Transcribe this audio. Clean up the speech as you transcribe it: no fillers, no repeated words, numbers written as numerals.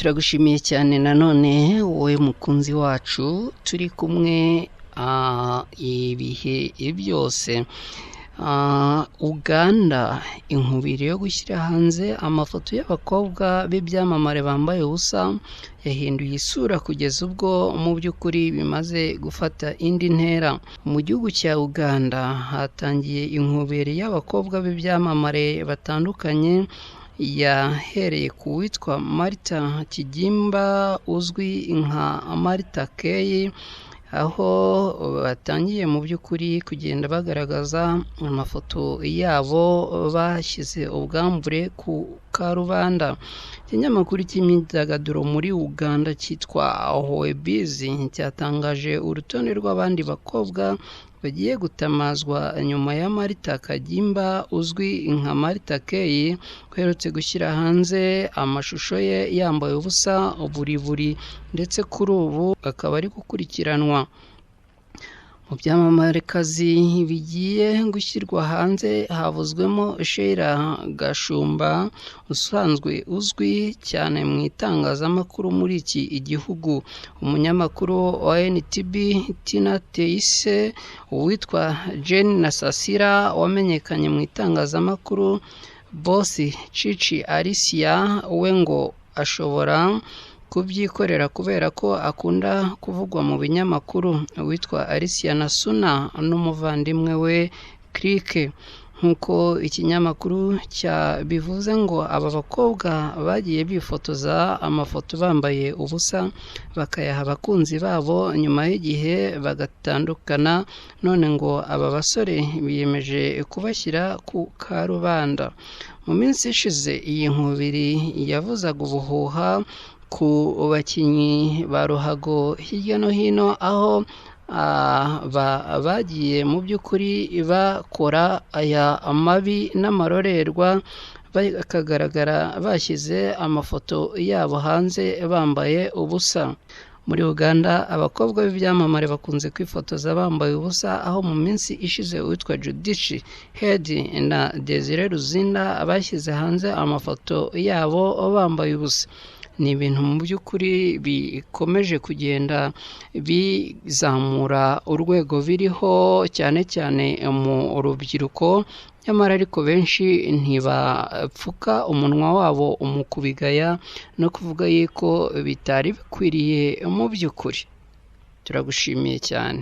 Turagushimiye cyane nanone wowe mukunzi wacu turi kumwe ibihe byose. Uganda inkubiri yo gushyira hanze amafoto y'abakobwa b'ibyamamare bambaye ubusa yahinduye isura kugeza ubwo mu by'ukuri bimaze gufata indi ntera. Mu gihugu cya Uganda hatangiye inkubiri y'abakobwa b'ibyamamare batandukanye, yahereye ku witwa Marita Kigimba uzwi nka Marita K, aho batangiye mu by'ukuri kugenda bagaragaza amafoto yabo bashyize ubwambure ku karubanda. Ikinyamakuru cy'imyidagaduro muri Uganda cyitwa Howebiz cyatangaje urutonde rw'abandi bakobwa bagiye gutamazwa nyuma ya Marita Kagimba uzwi nka Marita K, uherutse gushyira hanze amashusho ye yambaye ubusa buri buri, ndetse kuri ubu akaba ari gukurikiranwa. Mu byamamarekazi bigiye gushyirwa hanze havuzwemo Sheila Gashumba usanzwe uzwi cyane mu itangazamakuru muri iki gihugu, umunyamakuru wa NTB Tina Teise, uwitwa Jane Nasasira wamenyekanye mu itangazamakuru, Boss Cici Alicia we ngo ashobora kubyikorera kubera ko akunda kuvugwa mu binyamakuru, uwitwa Alicia Nasuna n'umuvandimwe we Click. Nk'uko ikinyamakuru cyabivuze ngo aba bakobwa bagiye bifotoza amafoto bambaye ubusa bakayaha abakunzi babo nyuma y'igihe bagatandukana, none ngo aba basore biyemeje kubashyira ku karubanda. Mu minsi ishize iyi nkubiri yavuzaga ubuhuha ku bakinnyi ba ruhago hirya no hino, aho bagiye mu by'ukuri bakora aya mabi n'amarorerwa, bakagaragara bashyize amafoto yabo hanze bambaye ubusa. Muri Uganda abakobwa b'ibyamamare bakunze kwifotoza bambaye ubusa, aho mu minsi ishize uwitwa Judith Heard na Desire Luzinda bashyize hanze amafoto yabo bambaye ubusa. Ni ibintu mu by'ukuri bikomeje kugenda bizamura urwego biriho cyane cyane mu rubyiruko, nyamara ariko benshi ntibapfuka umunwa wabo mu kubigaya no kuvuga yuko bitari bikwiriye mu by'ukuri. Turagushimiye cyane.